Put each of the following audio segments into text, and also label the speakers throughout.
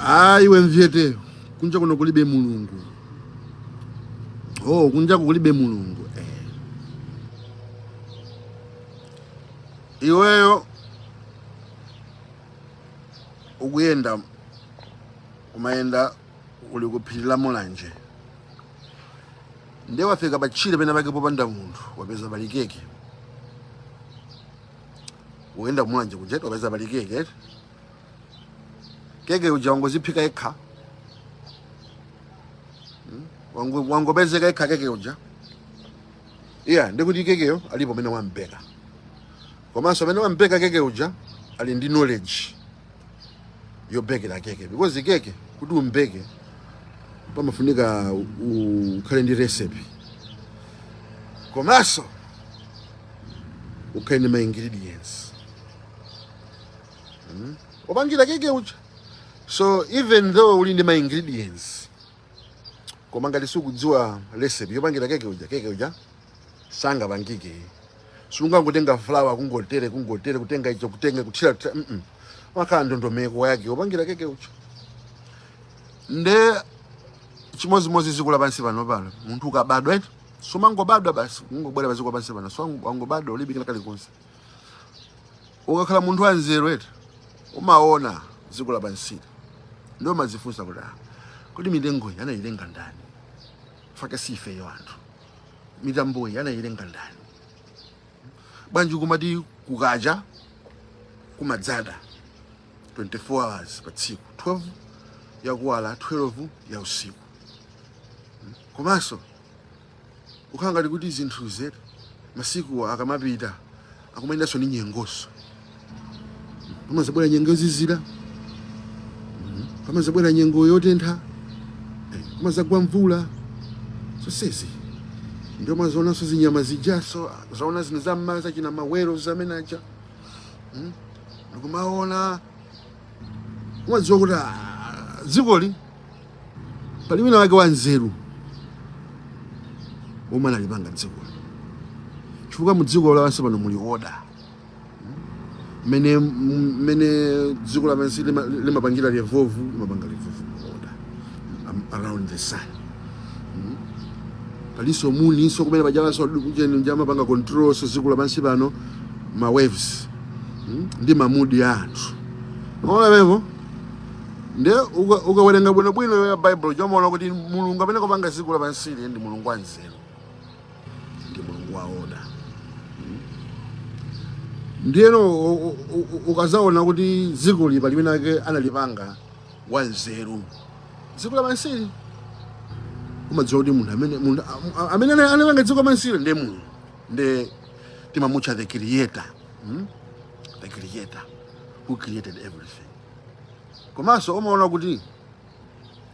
Speaker 1: Ayi, iwe mvyete, kunja kuno kulibe Mulungu. Oh, kunja kulibe Mulungu. Iweyo ukuyenda, umayenda uli kuphiri la Mulanje, ndiye wafika patchire pena pake popanda munthu, wapeza pali keke. Uyenda Mulanje kuja, wapeza pali keke. Keke uja wangoziphika yekha. Wangopezeka yekha keke uja. Iya, ndikuti kekeyo alipo amene wampeka, komanso amene wampeka keke uja ali ndi knowledge yobekera keke, because keke kuti umbeke pamafunika ukhale ndi recipe, komanso ukhale ndi ma ingredients opangira keke uja. So even though uli ndi ma ingredients, koma ngati sukudziwa recipe yopangira keke uja, keke uja sangapangike. Sungangotenga flour kungotere kungotere, kutenga icho, kutenga, kuthira kuthira. Makhala ndondomeko yake yopangira keke uja. Nde chimodzimodzi dziko lapansi pano. Pano munthu ukabadwa eti, sumangobadwa basi, kungobwera pa dziko lapansi pano. So wangobadwa ulibe kena kalikonse. Ukakhala munthu wanzeru eti, umaona dziko lapansili ndio umadzifunsa kuti, "Ah, kodi mitengoyi anayilenga ndani? Fake si ifeyo anthu. Mitamboyi anayilenga ndani? Bwanji kumati kukacha kumadzada 24 hours pa tsiku, 12 yakuwala, 12 ya usiku? Komanso ukhala ngati kuti zinthu zetu masiku akamapita akumayendanso ndi nyengoso. Pamazabwera nyengo yozizira, pamazabwera nyengo yotentha, pamazagwa mvula. Zonsezi ndio mazionanso zinyama zijaso, zaona zinthu zam'madzi, achina ma whale zamene aja. Ndikumaona, umadziwa kuti, ah, dzikoli pali wina wake wanzeru omwe analipanga dzikoli, chifukwa mu dziko lapansi pano muli order. Mmene dziko lapansi limapangira revolve, limapanga revolve mu order around the sun. Palinso moon-nso kumene pajalanso amapanga control so dziko lapansi pano, ma waves, ndi ma mood ya anthu. Ona pepo, nde ukawerenga bwinobwino ya Bible, chomaona kuti Mulungu amene kupanga dziko lapansili ndi Mulungu wanzeru, ndi Mulungu wa order. Ndiyeno ukazaona kuti dziko li pali ake analipanga wanzeru dziko lapansili, umadziwa kuti munthu amene munthu amene anapanga dziko lapansili ndiye Mulungu, nde timamutcha the creator, The creator who created everything. Komanso umaona kuti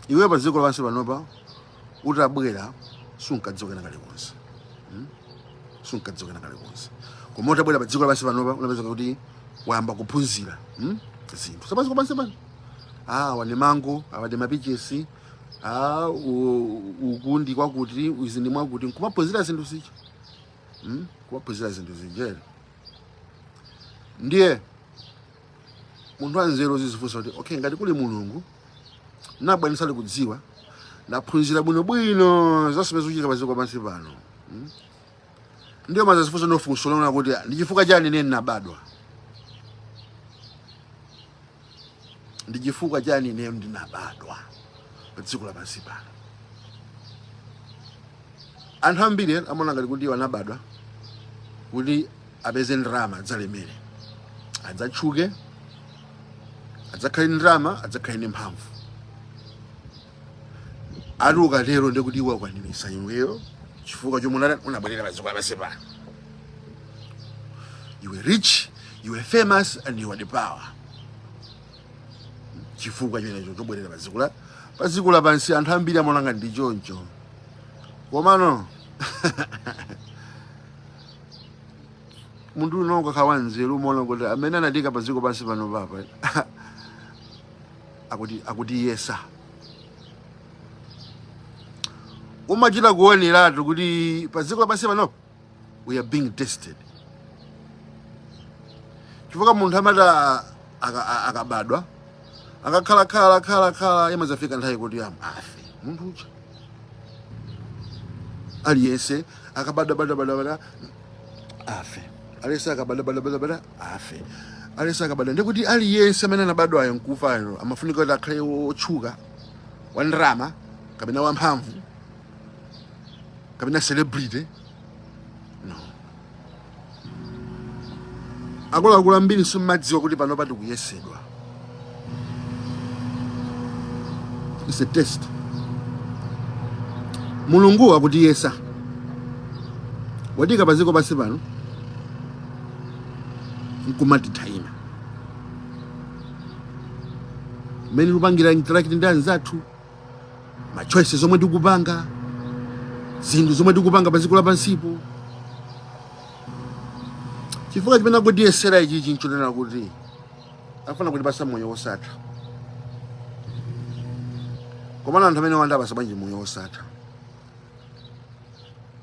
Speaker 1: iwe pa dziko lapansi panopa utabwera sunkadziwa kena kalikonse, Sunkadziwa kena kalikonse, koma utabwera pa dziko lapansi panopa unapeza kuti wayamba kuphunzira, Zinthu za padziko pansi pano. Ah, awa ndi mango, awa ndi ma peaches, ah, uku ndi kwakuti, izi ndi mwakuti, nkumaphunzira zinthu zija, Kumaphunzira zinthu zija. Ndiye munthu wanzeru zizifunsa kuti, okay, ngati kuli Mulungu, nabwa ndisali kudziwa, ndaphunzira bwinobwino zonse zimene zikuchitika pa dziko pansi pano, Ndiyo mazazifunsa no funso lona kuti, ndi chifukwa chani ine ndinabadwa? Ndi chifukwa chani ine ndinabadwa pa dziko lapansi pano? Anthu ambiri amaona ngati kuti anabadwa kuti apeze ndalama, adzalemere, adzatchuke, adzakhale ndi ndalama, adzakhale ndi mphamvu. Ati ukatero ndikuti iwe wakwanirisa iweyo chifukwa chomwe unabwerera pa dziko lapansi pano. You were rich, you were famous and you had the power. Chifukwa chimenecho chobwerera pa dziko lapansi, anthu ambiri amaona ngati ndi choncho. Komano munthu uno ukakhala wanzeru umaona kuti amene anatika pa dziko pansi pano papa akuti yesa umachita kuoneratu kuti pa dziko lapansi panopa we are being tested, chifukwa munthu amati akabadwa Akakhala khala khala khala, imazafika nthawi kuti am afe munthu uja. Aliyense akabada bada bada bada afe, aliyense akabada bada bada bada afe, aliyense akabada. Ndikuti aliyense amene anabadwayo nkufayo amafunika kuti akhale wotchuka, wa ndalama, kapena wamphamvu, kapena celebrity? No. Akuluakulu ambiri simmadziwa kuti pano pati kuyesedwa. It's a test. Mulungu akutiyesa, watiika paziko pansi pano nkumatithaima mmene tikupangira interact ndi anzathu, ma choices zomwe tikupanga, zinthu zomwe tikupanga paziko lapansipo. Chifukwa chimene akutiyesera ichichi nchonena kuti afuna kutipasa moyo wosatha. Komano anthu amene wandapasa bwanji moyo wosatha?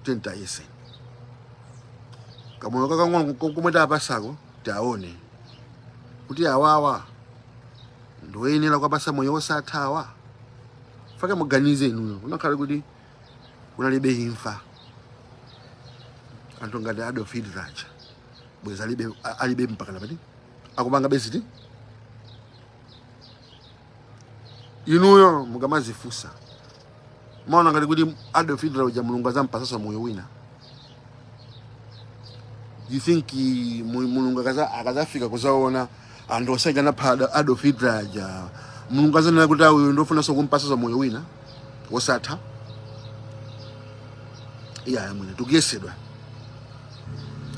Speaker 1: Tentayese kamoyo kakang'ono komwe tapasako, tiaone kuti awawa ndoyenera kuwapasa moyo wosatha awa. Fake muganize inuyo, kunakhala kuti kunalibe imfa, anthu ngati Adolf Hitler aja bweza alibe, alibe mpaka napati akupanga beziti. Inuyo mukamazifunsa, maona ngati kuti Adolf Hitler uja Mulungu azampasasa moyo wina? You think Mulungu akazafika kuzaona anthu osaja anapha Adolf Hitler aja, Mulungu azanena kuti uyu ndofunanso kumpasasa moyo wina wosatha? Iya, mwene tikuyesedwa.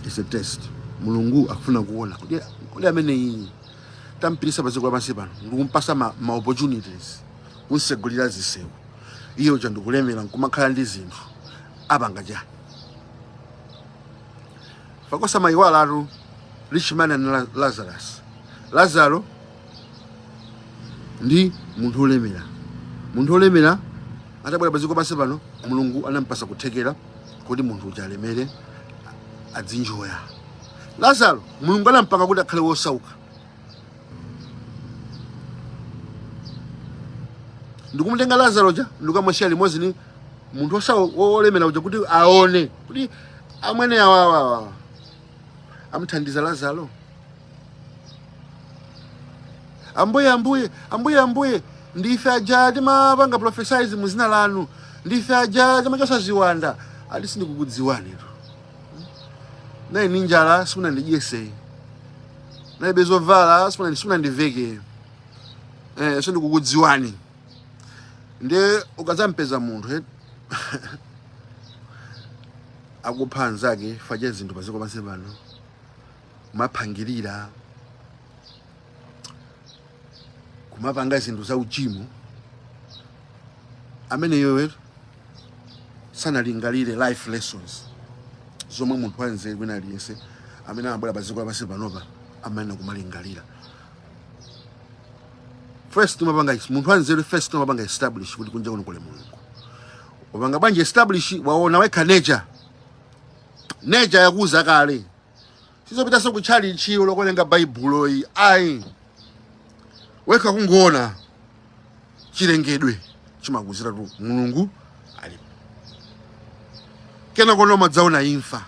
Speaker 1: It's a test. Mulungu akufuna kuona kuti kodi amene iyi tampirisa padziko lapansi pano ndikumpasa ma opportunities, kunsegulira zisewu, iye uja ndikulemera nkumakhala ndi zinthu, apanga chani? Fakosa mayiwalatu rich man and Lazarus. Lazaro ndi munthu olemera. Munthu olemera atabwera padziko pansi pano, Mulungu anampasa kuthekera kuti munthu uja alemere, adzinjoya. Lazaro Mulungu anampanga kuti akhale wosauka. Ndikumutenga Lazaro uja ndikukamusiya limodzi ni munthu wolemera uja kuti aone kuti amwene awawawa amuthandiza Lazaro. Ambuye, Ambuye, Ambuye, Ambuye, ndife aja timapanga prophesize mu zina lanu, ndife aja timachotsa ziwanda. Ati sindikukudziwani tu, nayi ni njala simunandidyese, nalibe zovala simunandiveke, sindikukudziwani. Ndiye ukazampeza munthu akupha anzake facha zinthu paziko pansi pano, kumaphangirira, kumapanga zinthu za uchimo, ameneyo sanalingalire life lessons zomwe munthu wanzeru wina aliyense amene amabwera paziko lapansi panopa amayenera kumalingalira. First umapanga, munthu wanzeru first umapanga establish kuti kunja kuno kuli Mulungu. Wapanga bwanji establish? Waona wekha nature. Nature yakuza kale, sizopitanso kutchalichi lokuwerenga Baibuloyi, ayi. Wekha kungoona chilengedwe chimakuzira tu Mulungu alipo. Kena kono madzaona imfa,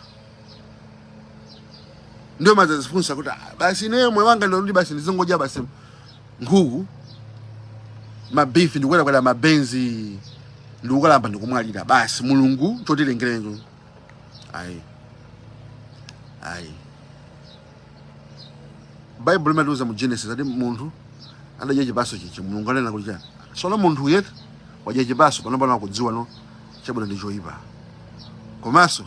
Speaker 1: ndio madzazifunsa kuti, "Ah, basi ineyo moyo wanga ndikuti basi ndizingodya basi nkhuku, mabifi, ndikukwerakwera mabenzi, ndikukalamba, ndikumwalira basi, Mulungu chotilengerenjo?" Ayi, ayi. Baibulo imatiuza mu Genesis ati munthu adadya chipaso chichi, Mulungu anena kuti chani? Sono munthu yetu wadya chipaso, pano pano akudziwa no chabwino ndi choyipa, komanso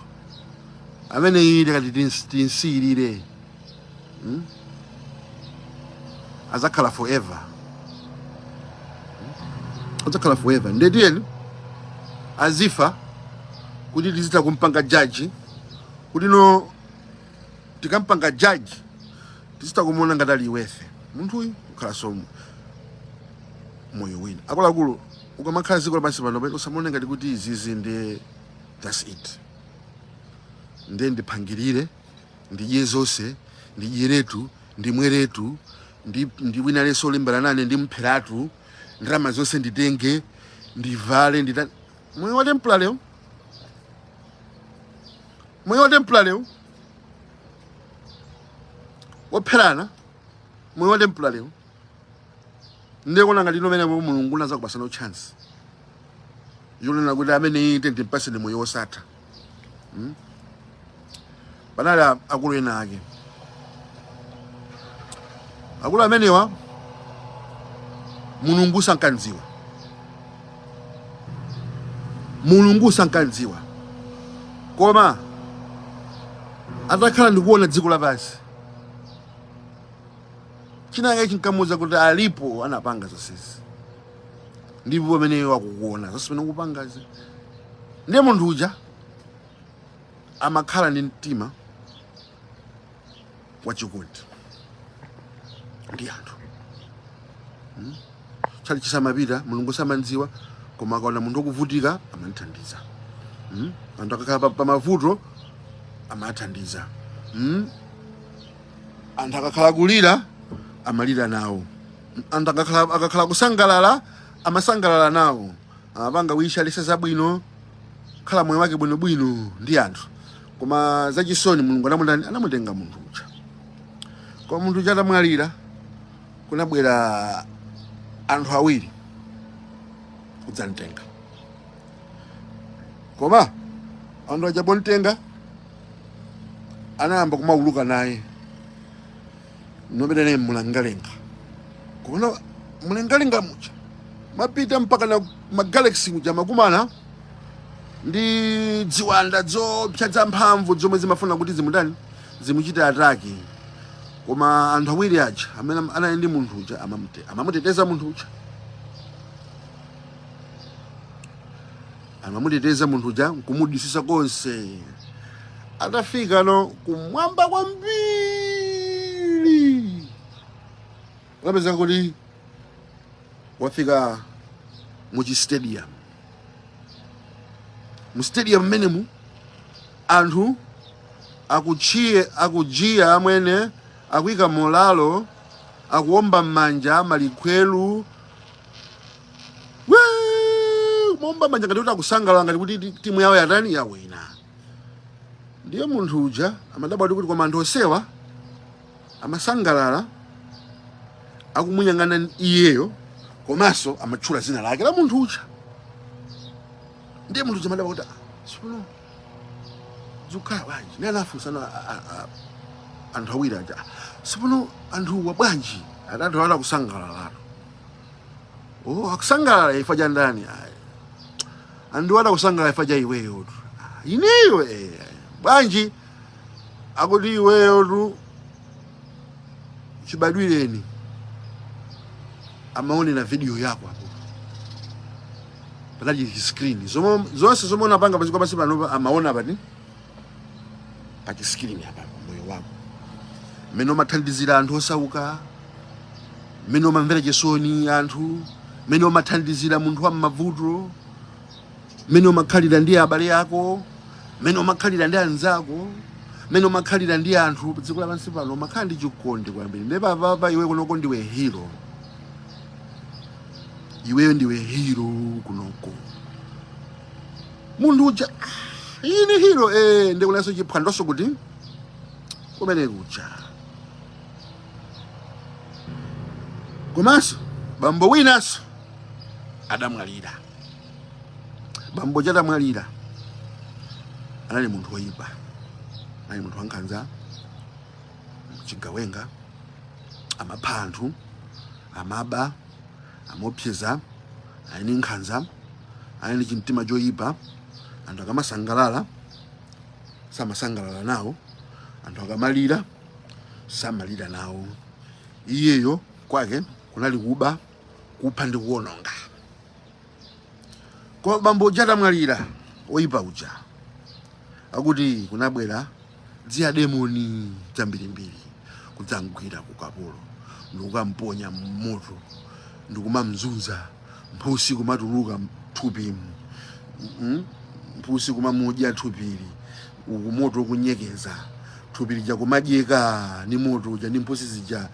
Speaker 1: amene iye tikati tinsiyirire, Azakhala forever, Azakhala forever. Ndetiyeni azifa kuti tizita kumpanga jaji, kuti no tikampanga jaji tizita kumuona ngati ali iwefe munthu uyu kukhalanso moyo wina. Akuluakulu, ukamakhala dziko lapansi pano, usamuone ngati kuti izizi ndiye that's it, ndiye ndiphangirire, ndidye zonse, ndidyeretu, ndimweretu. Ndi wina aliyense olimbana nane ndimpheratu, ndalama zonse nditenge, ndivale, ndita moyo wa temporary, moyo wa temporary wopherana, moyo wa temporary. Ndiye kuona ngati ino Mulungu unazakupasana chance yonena kuti amene ite ndimpaseni moyo wosatha. Panali akulu ena ake. Akulu amenewa Mulungu sankandziwa, Mulungu sankandziwa, koma atakhala ndikuona dziko lapansi, chinake chinkamuwuza kuti alipo anapanga zonsezi, ndipo ameneyo akukuona zonse pamene ukupangazi. Ndiye munthu uja amakhala ndi mtima wachikondi ndi anthu. Chali chisamapita, Mulungu samandziwa, koma akaona munthu wokuvutika amamthandiza. Anthu akakhala pa mavuto amathandiza. Anthu akakhala kulira amalira nawo. Anthu akakhala kusangalala amasangalala nawo. Amapanga wish alese zabwino, khala moyo wake bwinobwino ndi anthu. Koma zachisoni, Mulungu anamutani? Anamutenga munthu uja. Koma munthu uja atamwalira, kunabwera anthu awiri kudzamtenga. Koma anthu aja pomtenga anayamba kumauluka naye nomene naye mlengalenga. Koma mlengalenga muja mapita mpaka na magalaxy muja, makumana ndi ziwanda zopsa zamphamvu zomwe zimafuna kuti zimutani, zimuchite attack. Koma anthu awiri aja amene anali ndi munthu uja amamuteteza munthu uja, amamuteteza munthu uja nkumudisisa konse. Atafika no kumwamba kwambiri, anapeza kuti wafika muchi stadium. Mu stadium mmenemu anthu akuchiye, akujiya, amwene akuyika molalo, akuomba m'manja, malikhweru. Wee! Kuomba manja ngati kuti akusangalala, ngati kuti timu yawo yatani, yawina. Ndiye munthu uja amadabwa kuti koma anthu onsewa amasangalala akumuyang'ana iyeyo, komanso amatchula zina lake la munthu uja. Ndiye munthu uja amadabwa kuti, "Ah, sipano zikukhala bwanji?" Ndiye anafunsana anthu awiri aja, "Ah, sipano anthuwa bwanji?" Ati anthu ala akusangalalatu. Oh, akusangalala ifa cha ndani? Ayi, anthu ala akusangalala ifa cha iweyo tu. "Ah, ineyo? Eh, bwanji?" Akuti iweyo tu chibadwireni amaonera video yako apo panali screen, zomwe zonse zomwe unapanga paziko pansi pano amaona pati pa screen apa, moyo wako mmene umathandizira anthu osauka, mmene umamvera chisoni anthu, mmene umathandizira munthu wa m'mavuto, mmene umakhalira ndi abale ako, mmene umakhalira ndi anzako, mmene umakhalira ndi anthu pa dziko lapansi pano. Umakhala ndi chikondi kwambiri. Ndiye papapa iwe kunoko ndiwe hero, iweyo ndiwe hero kunoko. Munthu uja, "Ah, ine hero?" Eh, ndikunanso chiphwandonso kuti kumene kuja. Komanso bambo winanso adamwalira. Bambo chatamwalira anali munthu woyipa, anali munthu wankhanza, chigawenga, amapha anthu, amaba, amaopseza, ali ndi nkhanza, ali ndi chimtima choyipa. Anthu akamasangalala samasangalala nawo, anthu akamalira samalira nawo. Iyeyo kwake kunali kuba, kupha ndi kuwononga. Koma bambo uja atamwalira woyipa uja, akuti kunabwera dziyademoni zambirimbiri kudzamgwira ku kapolo ndikukamponya mmoto ndikumamzunza, mphusi kumatuluka mthupi, mphusi kumamudya thupili, uku moto ukunyekeza thupi lija, kumadyeka ni moto uja ndi mphusi zija.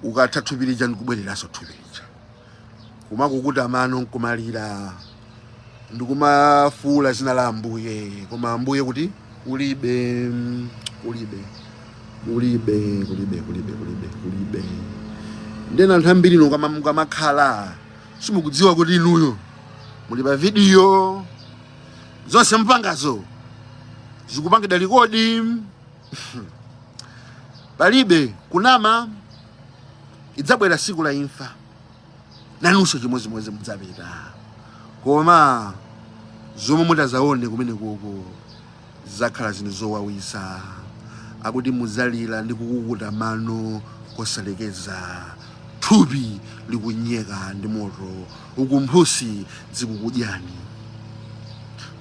Speaker 1: Ukatha thupi lija ndikubwereranso thupi lija kumakukuta mano, nkumalira ndikumafuula zina la Ambuye, koma Ambuye kuti kulibe, kulibe, kulibe, kulibe, kulibe, kulibe, kulibe. Ndena anthu ambiri inu mukamakhala simukudziwa kuti inuyo muli pa video, zonse mpangazo zikupangidwa record. Palibe kunama, idzabwera siku la imfa, nanunso chimodzimodzi mudzapita. Koma zomwe mutazaone kumene koko zidzakhala zinthu zowawisa. Akuti mudzalira ndi kukukuta mano kosalekeza, thupi likunyeka ndi moto, uku mphusi zikukudyani.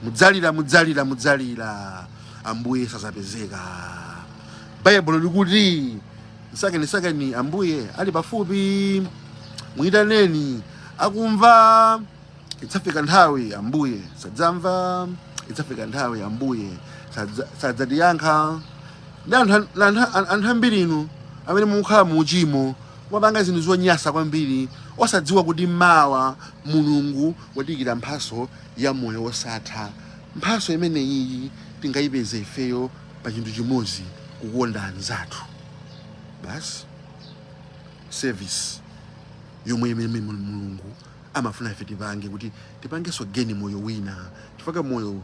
Speaker 1: Mudzalira, mudzalira, mudzalira, Ambuye sazapezeka. Baibulo likuti, "Sakeni, sakeni Ambuye ali pafupi, muyitaneni akumva." Idzafika nthawi Ambuye sadzamva, idzafika nthawi Ambuye sadzatiyankha. Ndi anthu ambiri inu amene mukukhala mu uchimo, mumapanga zinthu zonyasa kwambiri osadziwa kuti mawa Mulungu watiyikira mphaso ya moyo wosatha. Mphaso imeneyi tingayipeze ifeyo pa chinthu chimodzi, kukonda anzathu basi, service yomwe imene Mulungu amafuna ife tipange, kuti tipangenso gain moyo wina, chifukwa moyo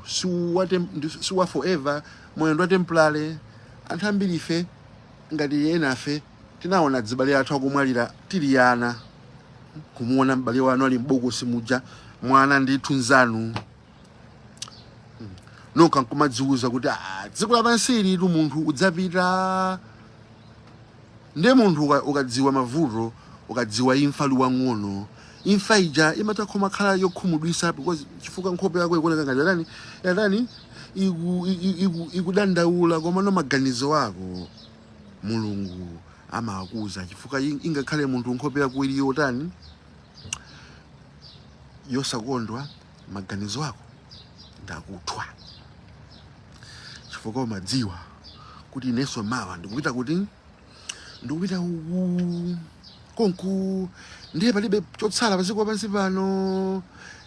Speaker 1: siwa forever, moyo ndi wa temporary. Anthu ambiri ife, ngati ena afe tinaona dzibale athu akumwalira tili ana, kumuona m'bale wanu ali m'bokosi muja, mwana ndithu nzanu, nokha nkumadziwuza kuti, "Ah, dziko lapansi litu munthu udzapita." Ndiye munthu ukadziwa mavuto, ukadziwa imfa uli wang'ono, imfa ija imatha kumakhala yokhumudwisa, because chifukwa nkhope yako ikuoneka ngati yatani, yatani, ikudandaula. Koma no, maganizo ako Mulungu amakuza, chifukwa ingakhale munthu nkhope yako ili yotani, yosakondwa, maganizo ako ndakuthwa, chifukwa umadziwa kuti inenso mawa ndikupita kuti, ndikupita uku konku, ndiye palibe chotsala padziko lapansi pano.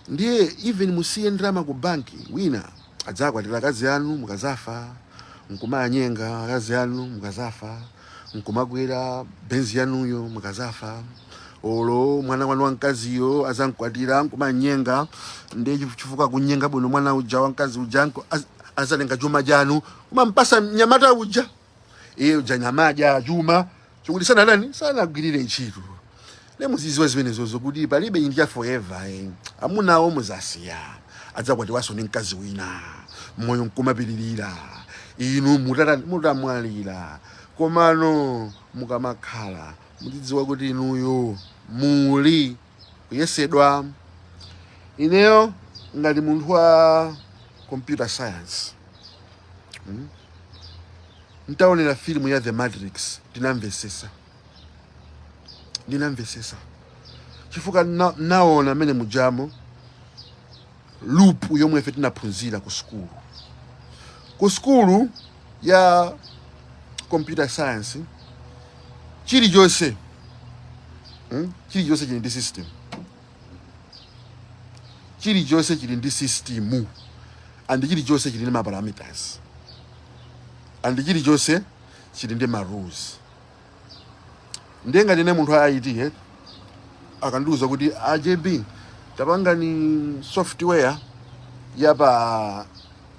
Speaker 1: Ndiye even musiye ndalama ku banki, wina adzakwatira akazi anu mukazafa, nkumanyenga akazi anu mukazafa, nkumakwera benzi yanuyo mukazafa, olo mwana wanu wamkaziyo azankwatira nkumanyenga. Ndiye chifukwa kunyenga bwino mwana uja wamkazi uja, azatenga chuma chanu kumampasa mnyamata uja. Iye uja nyamadya chuma chokuti sanadani, sanagwirire ntchito. Ne muziziwa zimenezozo kuti palibe chinthu cha forever, eh. Amunawo muzasiya, adzakwatiwanso ndi mkazi wina, moyo nkumapitirira, inu mutamwalira. Komano mukamakhala muzidziwa kuti inuyo muli kuyesedwa. Ineyo ngati munthu wa computer science, Ntaonera filimu ya The Matrix, ndinamvesesa, ndinamvesesa chifukwa naona amene mujamo loop yomwe ife tinaphunzira ku sukulu, ku sukulu ya computer science. Chilichonse, Chilichonse chili ndi system, chilichonse chili ndi system, and chilichonse chili ndi ma parameters, and chilichonse chili ndi ma rules. Ndiye ngati ine munthu a IT, akandiuza kuti, "AJB, tapangani software ya pa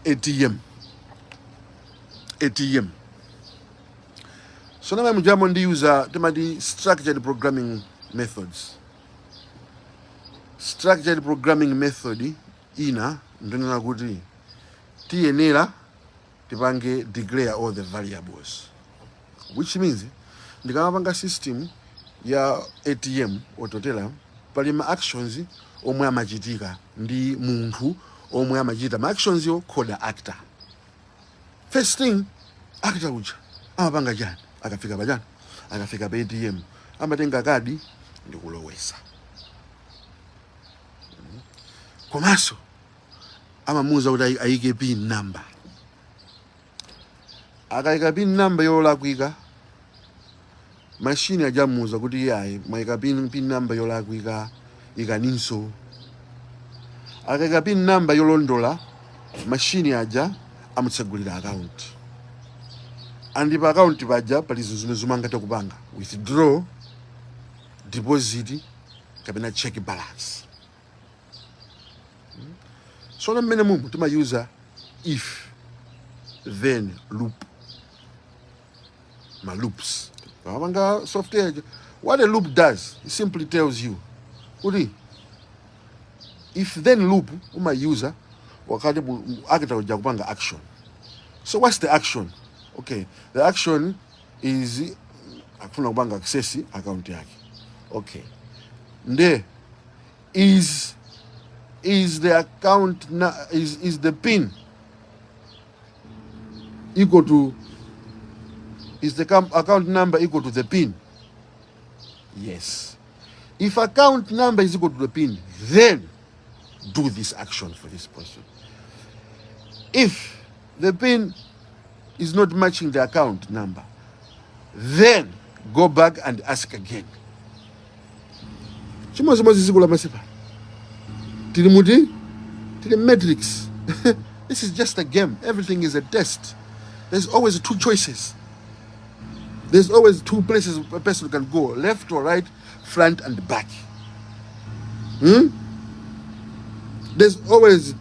Speaker 1: ATM," ATM so namwe mujamo ndi user timati structured programming methods. Structured programming method ina ndinena kuti tiyenera tipange declare all the variables, which means ndikamapanga system ya ATM ototela, pali ma actions omwe amachitika ndi munthu omwe amachita ma actions yo called actor. First thing, actor uja amapanga chani akafika pachani? Akafika pa ATM amatenga kadi ndikulowesa, komanso amamuuza kuti ayike PIN number. Akayika PIN number yolakwika, Mashini ajamuuza kuti iyayi, mwayika pin number yolakwika, ikaninso. Akaika pin number yolondola, mashini aja amutsegulira account, and pa account paja pali zinthu zimene zomwe angathe kupanga withdraw, deposit kapena check balance. Sono mmene mumu timayuza if then loop, ma loops pamanga software. What a loop does, it simply tells you kuti if then loop umayuza wakati akita kuja kupanga action. So what's the action? Okay, the action is akufuna kupanga access account yake. Okay, nde is the account na, is the pin equal to, is the account number equal to the pin? Yes. If account number is equal to the pin, then do this action for this person. If the pin is not matching the account number, then go back and ask again. Chimodzimodzi dziko lapansi pano, tili muti, tili matrix. This is just a game. Everything is a test. There's always two choices. There's always two places a person can go, left or right, front and back. There's always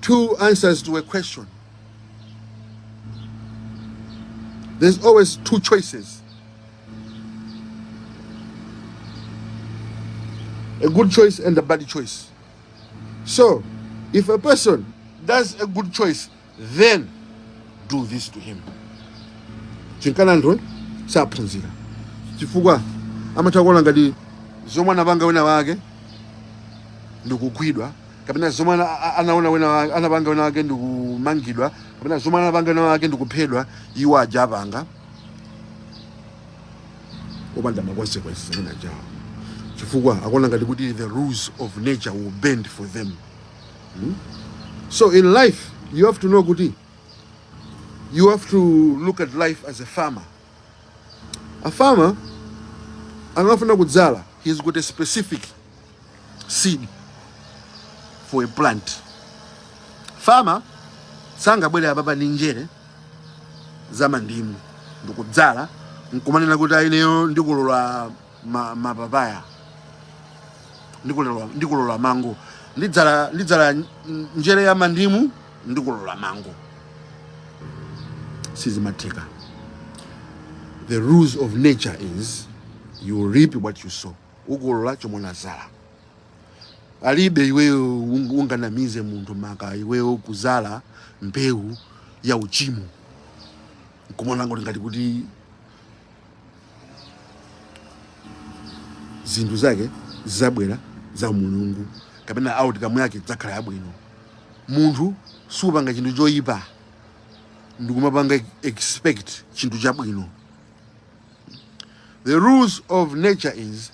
Speaker 1: two answers to a question. There's always two choices, a good choice and a bad choice. So if a person does a good choice, then do this to him. Chinkana anthu saphunzira, chifukwa amatha kuona ngati zomwe anapanga wina wake ndikugwidwa, kapena zomwe anaona wina wake anapanga wina wake ndikumangidwa, kapena zomwe anapanga wina wake ndikuphedwa, iwo aja apanga opanda ma consequences amene ajawo, chifukwa akuona ngati kuti the rules of nature will bend for them. So in life you have to know kuti you have to look at life as a farmer. A farmer angafuna kudzala, he's got a specific seed for a plant. Farmer sangabwere apapa ndi njere za mandimu ndikudzala nkumanena kuti ineyo ndikolola mapapaya, ndikolola mango. Ndidzala njere ya mandimu, ndikolola mango. Sizimatheka. The rules of nature is you reap what you sow. Ukolola chomwe unazala. Alibe iweyo unganamize munthu, maka iweyo kuzala mbewu ya uchimo nkumaona ngati kuti zinthu zake zizabwera za Mulungu kapena outcome yake idzakhala yabwino. Munthu supanga chinthu choyipa ndikumapanga expect chinthu chabwino. The rules of nature is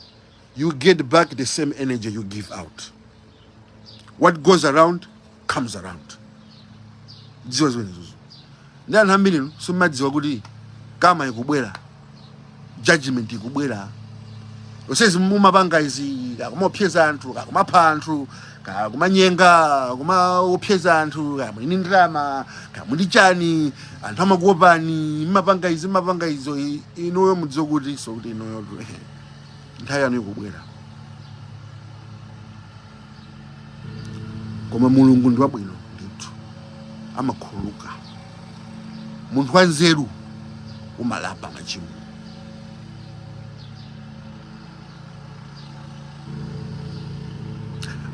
Speaker 1: you get back the same energy you give out. What goes around comes around. Dziwa zimenezozo. Ndi anthu ambiri simumadziwa kuti karma ikubwera, judgment ikubwera. Zonsezi mumapanga izi, kakumaopseza anthu, kakumapha anthu, kakumanyenga, kumaopseza anthu, kamwini ndalama, kamuli chani, anthu amakuopani, mumapanga izi, mumapanga izo, inuyo mudziwe kuti so kuti inuyo nthawi yanu ikubwera. Koma Mulungu ndi wabwino ndithu, amakhululuka. Munthu wanzeru umalapa machimo.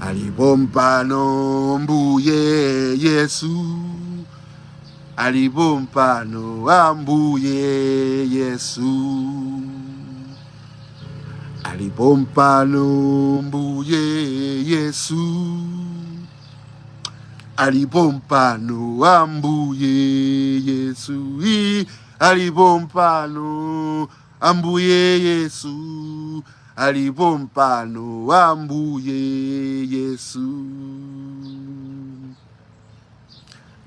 Speaker 1: Alipo mpano Mbuye Yesu, alipo mpano Ambuye Yesu, alipo mpano Mbuye Yesu, alipo mpano Ambuye Yesu, alipo mpano Ambuye Yesu, alipo mpano Ambuye Yesu.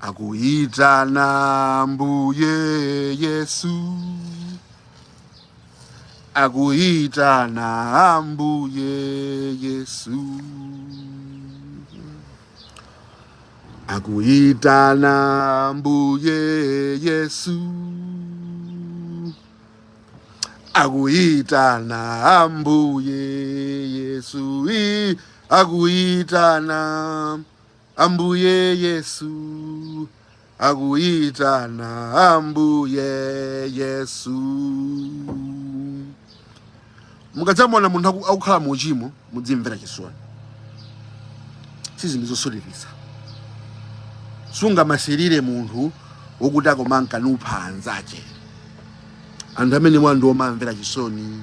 Speaker 1: Akuyitana Ambuye Yesu. Akuyitana Ambuye Yesu. Akuyitana Ambuye Yesu. Akuyitana Ambuye Yesu. Akuyitana Ambuye Yesu. Akuyitana Ambuye Yesu. Mukadzamuona munthu akukhala mu uchimo, mudzimvera chisoni. Si zinthu zosoleleza. Sungamasirire munthu wokuti akomanka nupha anzache. Anthu amene mwa ndi omamvera chisoni.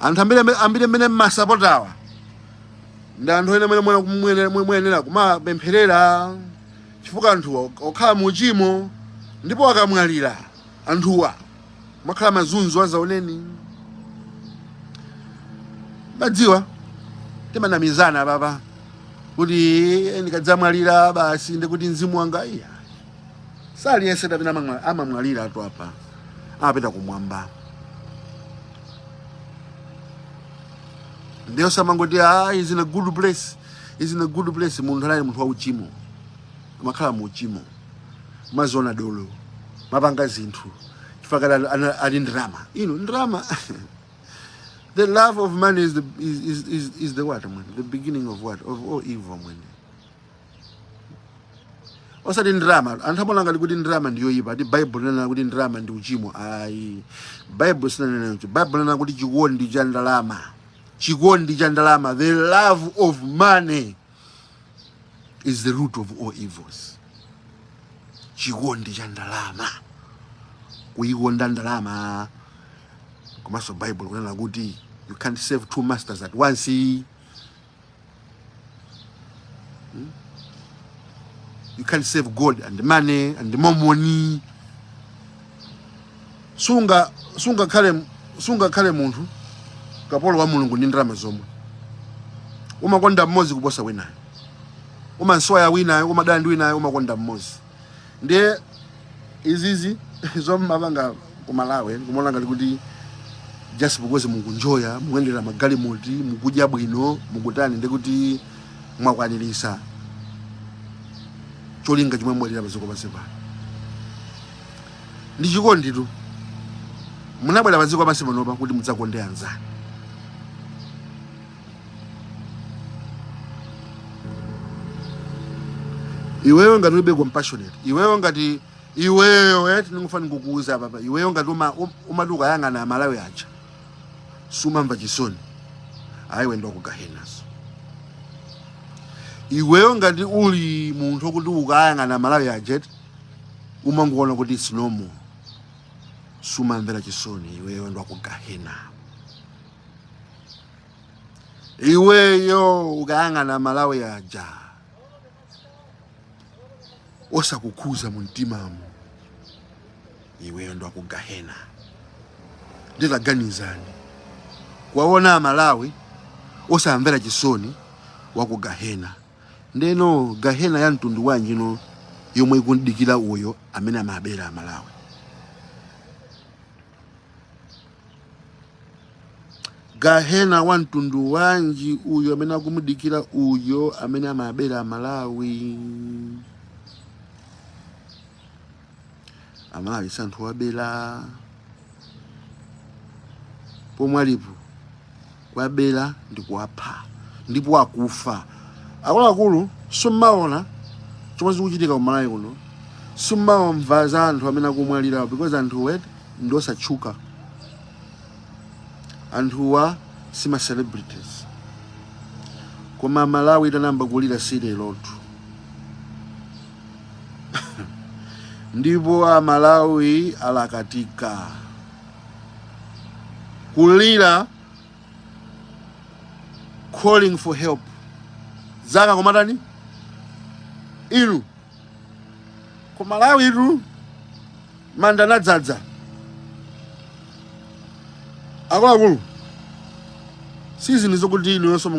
Speaker 1: Anthu ambiri ambiri amene mmasapotawa ndi anthu ene amene muyenera kumapempherera, chifukwa anthuwa okhala mu uchimo, ndipo akamwalira anthuwa makhala mazunzo azaoneni. Madziwa timanamizana papa kuti ndikadzamwalira basi ndikuti mzimu wanga iya. Saliyense tapena amamwalira atu apa amapita kumwamba. Ndiyo samangoti is in a good place, is in a good place. Munthu anali munthu wauchimo, amakhala mu uchimo, maziona dolo, mapanga zinthu chifukwa kale ali ndrama. Ino ndrama, the love of money is the what, mwene? The beginning of what? Of all evil, mwene. Osati ndrama. Anthu amaona ngati kuti ndrama ndiyoyipa, ati Bible linena kuti ndrama ndi uchimo. Ayi, Bible sinanena kuti. Bible linena kuti chikondi cha ndalama, chikondi cha ndalama, the love of money is the root of all evils. Chikondi cha ndalama, kuyikonda ndalama. Komanso Bible kunena kuti you can't serve two masters at once. You can't serve God and money and money. Sunga sungakhale munthu kapolo wa Mulungu ndi ndalama zomwe. Umakonda mmodzi kuposa winayo, umanswaya winayo, umadana ndi winayo, umakonda mmodzi. Ndiye izizi zomwe mapanga ku Malawi, kumaona ngati kuti just because mukunjoya, mukuyendera magalimoti, mukudya bwino, mukutani, ndikuti mwakwanirisa cholinga chomwe mwalira padziko pansi pano. Ndi chikonditu. Munabwera padziko pansi panopa kuti mudzakonde anzanu. Iweyo ngati ulibe compassionate, iweyo ngati iweyo ndingofuna ndikukuuza papa, iweyo ngati umati ukayang'ana Amalawi aja sumamva chisoni, ayiwe ndo kugahenaso. Iweyo ngati uli munthu wokuti ukayang'ana Amalawi aja umangoona kuti it's normal, sumamvera chisoni, iweyo ndo akugahena. Iweyo ukayang'ana Malawi aja osakukhuza mu mtimamo, iweyo ndo akugahena. Nditaganizani kuwaona Amalawi osamvera chisoni, wakugahena. Ndeno gahena ya mtundu wanji no yomwe ikundikira uyo amene amabera Amalawi? Gahena wa mtundu wanji uyo amene akumudikira uyo amene amabera Amalawi? Amalawi si anthu wabera. Pomwe alipo kuwabera ndi kuwapha ndipo akufa. Akuluakulu, summaona chomwe zikuchitika ku Malawi kuno, summamva za anthu amene akumwalira because anthu ndi osatchuka, anthuwa si ma celebrities. Koma Malawi itanamba kulira si lerotu, ndipo Amalawi alakatika kulira, calling for help zaka komatani inu ku Malawi tu manda anadzadza. Akuluakulu, sizinthu zokuti inuyonso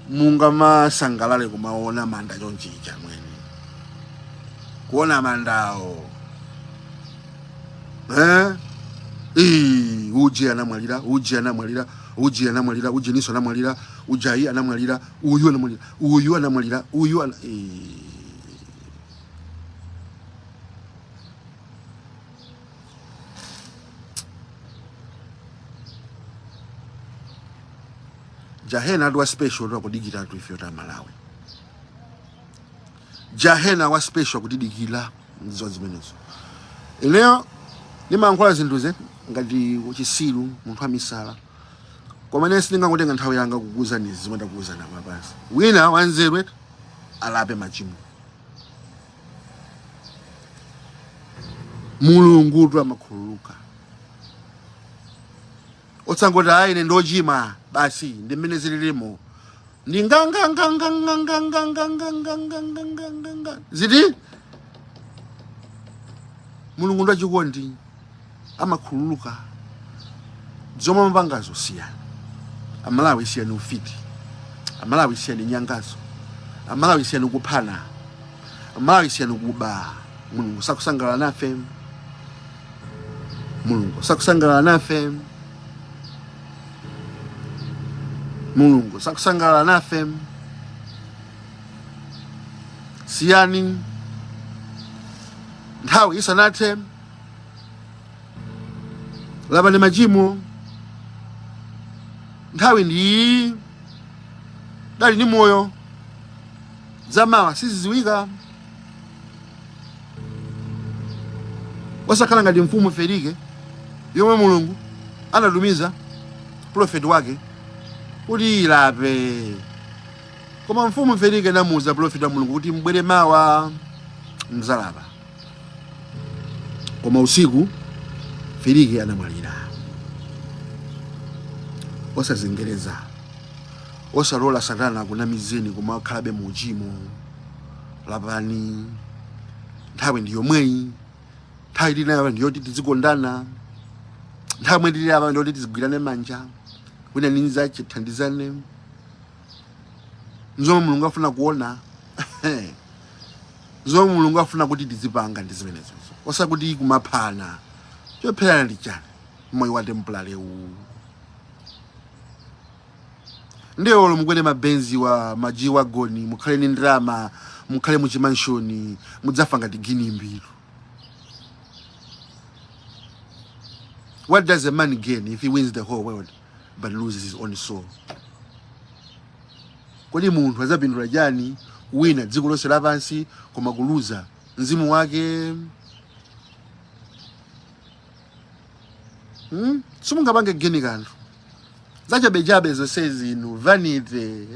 Speaker 1: mungamasangalale kumaona manda chonchicha mwene, kuona mandawo, eh? Ii, uja Uje anamwalira, uje anamwalira, uje anamwalira, uje niso anamwalira, ujayi anamwalira, uyu anamwalira, uyu anamwalira, uyu ana. Jahena atu wa special akudikira tu ife ta Malawi. Jahena wa special akutidikira, ndizo zimenezo. Ineyo ndimayankhula zinthuze ngati uchisiru, munthu amisala, koma ine sindingangotenga nthawi yanga kukuwuzani izi zomwe ndakuwuzani apa basi. Wina wanzeru alape machimo. Mulungu tu amakhululuka, osangoti ayi ine ndochima basi, ndi mmene zililimo, ndi nganganganganganganganganganganganganga ziti. Mulungu ndachikondi, amakhululuka. Zomwe mapangazo siyani. Amalawi, siyani ufiti. Amalawi, siyani nyangazo. Amalawi, siyani kuphana. Amalawi, siyani kuba. Mulungu sakusangalala nafe. Mulungu sakusangalala nafe. Mulungu sakusangalala nafe. Siyani nthawi isanathe. Lapani machimo, nthawi ndi iyi, dali ni moyo, zamawa siziziwika. Osakhala ngati mfumu Felike yomwe Mulungu anatumiza profeti wake kuti ilape, koma mfumu Felike inamuuza profeti wa Mulungu kuti mbwere mawa mzalapa, koma usiku Felike anamwalira. Osazengereza, osalola Satana akunamizeni koma akhalabe mu uchimo. Lapani, nthawi ndi yomweyi. Nthawi tili nayo ndiyoti tizikondana. Nthawi imwe tili apa ndiyoti tizigwirane manja, wina ndi nzache, tithandizane. Nzomwe Mulungu afuna kuona, zomwe Mulungu afuna kuti tizipanga ndi zimenezozo, osakuti kumaphana. Chopherana ndi chani? Moyo wa temporary uwu. Ndiye olo mukwere mabenzi wa ma G-Wagon, mukhale ni ndrama, mukhale muchimanshoni, mudzafa ngati ginimbiru. What does a man gain if he wins the whole world but loses his own soul? Kodi munthu adzapindula chani kuwina dziko lonse lapansi koma kuluza mzimu wake? Simungapange gain kanthu, zachabechabe zonse zinu, vanity,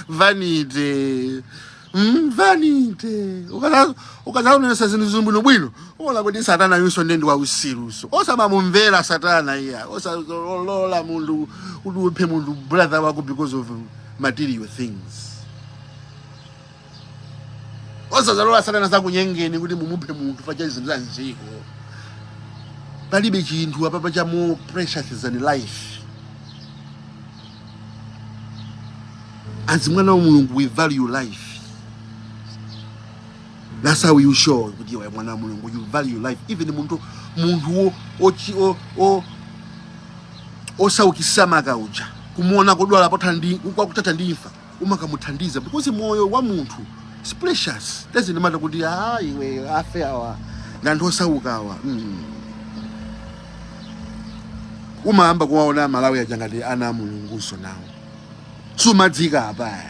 Speaker 1: vanity, vanity. Ukazaonesa zinthu zibwinobwino, uona kuti Satana yunso ndiye ndi wausiruso. Osamamumvera Satana iya. Osalola munthu kuti uphe munthu, brother wako, because of material things. Osazalola Satana zakunyengeni kuti mumuphe munthu pacha zinthu za mdziko. Palibe chinthu apapa cha more precious than life. As mwana wa Mulungu, we value life. That's how you show kuti iwe mwana wa Mulungu, you value life. Even munthu wo ochi o o osaukisa maka uja, kumuona kudwala potha ndi kwakutata ndi imfa, umakamuthandiza, because moyo wa munthu is precious. Doesn't matter kuti ah, iwe afe awa ndi anthu osauka awa. Umayamba kuwaona Malawi aja ngati ana a Mulunguso nawo. Sumadzika apa,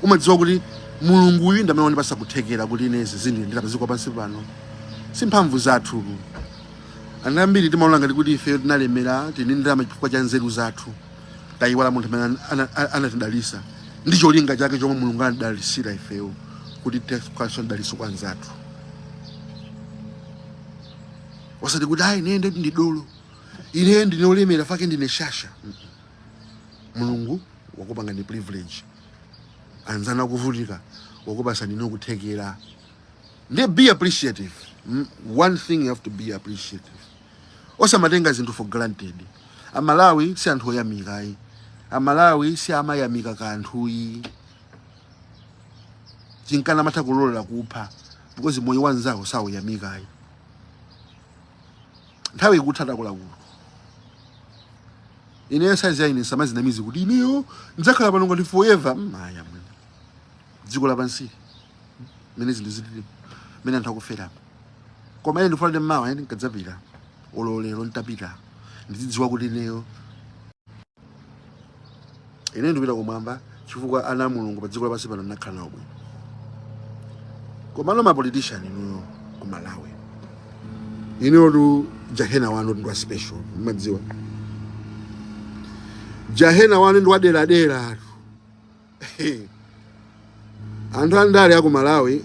Speaker 1: umadziwa kuti Mulungu uyu ndamene wandipasa kuthekera kuti inezi zindiyendera padziko pansi pano, si mphamvu zathu. Anthu ambiri timaona ngati kuti ife tinalemera, tili ndi ndalama chifukwa cha nzeru zathu. Tayiwala munthu amene anatidalisa ndi cholinga chake chomwe Mulungu anatidalisira ifeyo, kuti tikhalenso mdaliso kwa anzathu, osati kuti ayi, ine ndi dolo, ine ndine olemera fake, ndine shasha. Mulungu wakupanga ndi privilege, anzanu akuvutika, wakupasa ndine kuthekera. Ndiye be appreciative. One thing, you have to be appreciative. Osamatenga zinthu for granted. Amalawi si anthu oyamika ayi. Amalawi si amayamika kanthuyi. Chinkana amatha kulolera kupha because moyo wanzawo sauyamika ayi. Nthawi ikutha, akuluakulu. Ineyo size ya ine samazinamizi kuti ineyo ndidzakhala pano ngati forever. Aya mwene, dziko lapansi mene zinthu zilili, mene anthu akuferamo. Koma ine ndikufuna kuti mmawa ine nkadzapita, olo lero ntapita, ndizidziwa kuti ineyo ine ndipita kumwamba chifukwa ana a Mulungu pa dziko lapansi pano ndinakhala nawo bwino. Komano ma politician inuyo ku Malawi, inuyotu jahena wanu ndi wa special. Mmadziwa jahena wanu ndi waderadera. Anthu andale aku Malawi,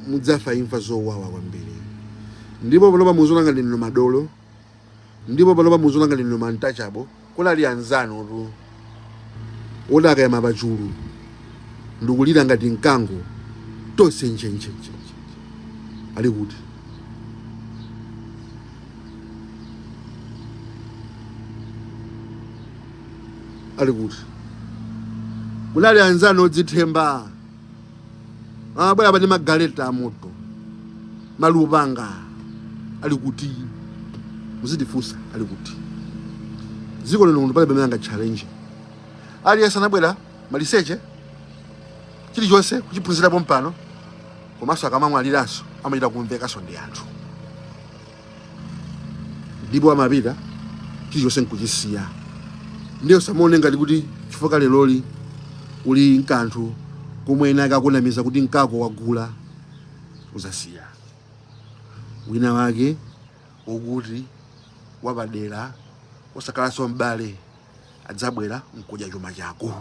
Speaker 1: mudzafa imfa zowawa kwambiri. Ndipo panopa muziona ngati ndinu madolo, ndipo panopa muziona ngati ndinu ma untouchable. Kunali anzanutu woti akayima pachulu ndikulira ngati mkango, tonse njenjenjenje. Ali kuti? Ali kuti? Kunali anzanu odzithemba amabwera pa ndi magaleta amoto, malupanga. Ali kuti? Muzitifunsa ali kuti. Dziko lino munthu palibe amene anga challenge. Aliyense anabwera maliseche, chilichonse kuchiphunzirapo mpano, komanso akamamwaliranso amachita kumvekanso ndi anthu, ndipo amapita chilichonse nkuchisiya. Ndiye usamaone ngati kuti chifukwa leroli uli nkanthu komwe ena akakunamiza kuti nkako wagula, uzasiya wina wake wokuti wapadera, osakhalanso m'bale, adzabwera nkudya chuma chako.